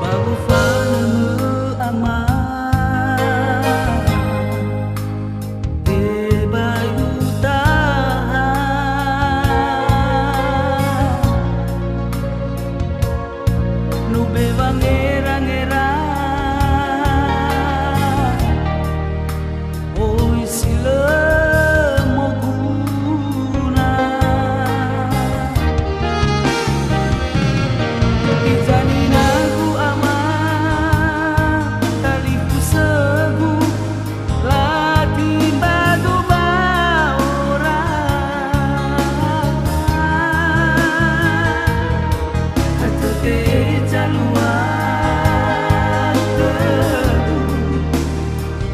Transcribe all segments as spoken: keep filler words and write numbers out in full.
Ba wofanö-Mö, Ama, tebai utaha. No be wangerangera, oi si lö moguna. Hiza ninagu, Ama, talifusögu, latimbadu ba ora. Hatö te zalua tögu,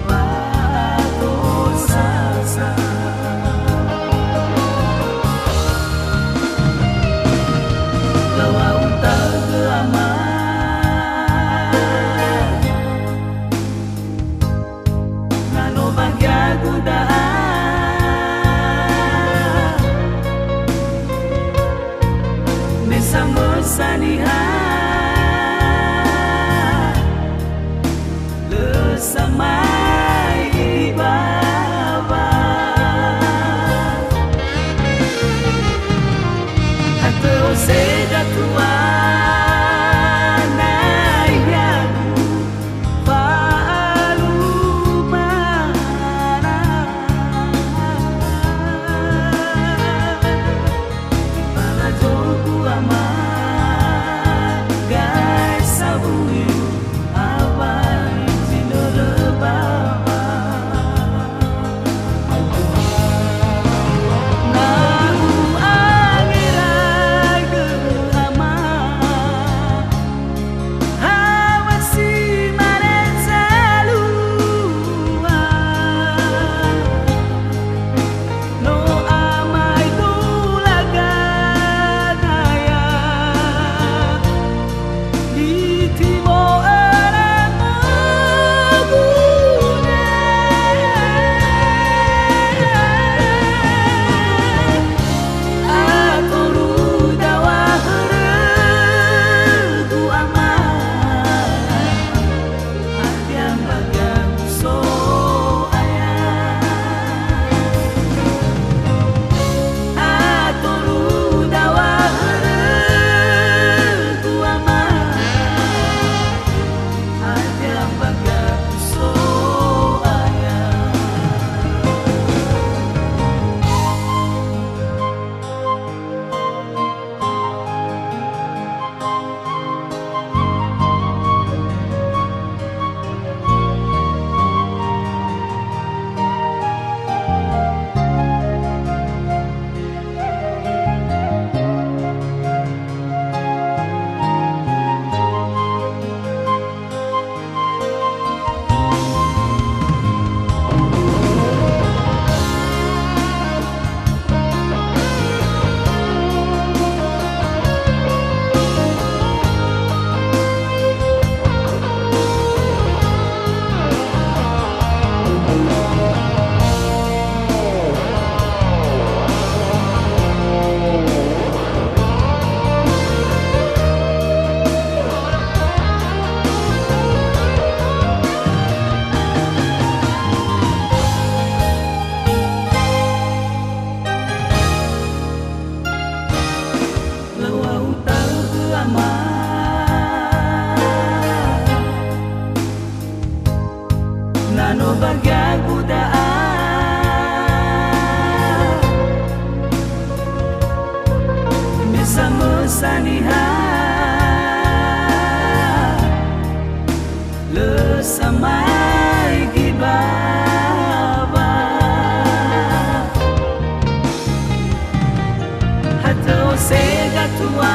wa'ato sasa. Lawa'u ta'ö, Ama. Na no bagiagu da'a, me samösa niha, lö samai ibawa. Hatö oseda tuana iyagu, fa'alumana. Falazogu, Ama, gae sawuyu awai zinörö bawa. Na u'angeraigö, Ama, hawa si mane zalua. No amai dula ganaya, itimo'öra moguna. Atoru dawa hörögu, Ama. Hadia mbagiagu So'aya. Atoru dawa hörögu, Ama. Hadia mbagiagu So'aya. Lawa'u ta'ö, Ama. Na no bagiagu da'a, me samösa niha, lö samai gibawa. Hatö osega tua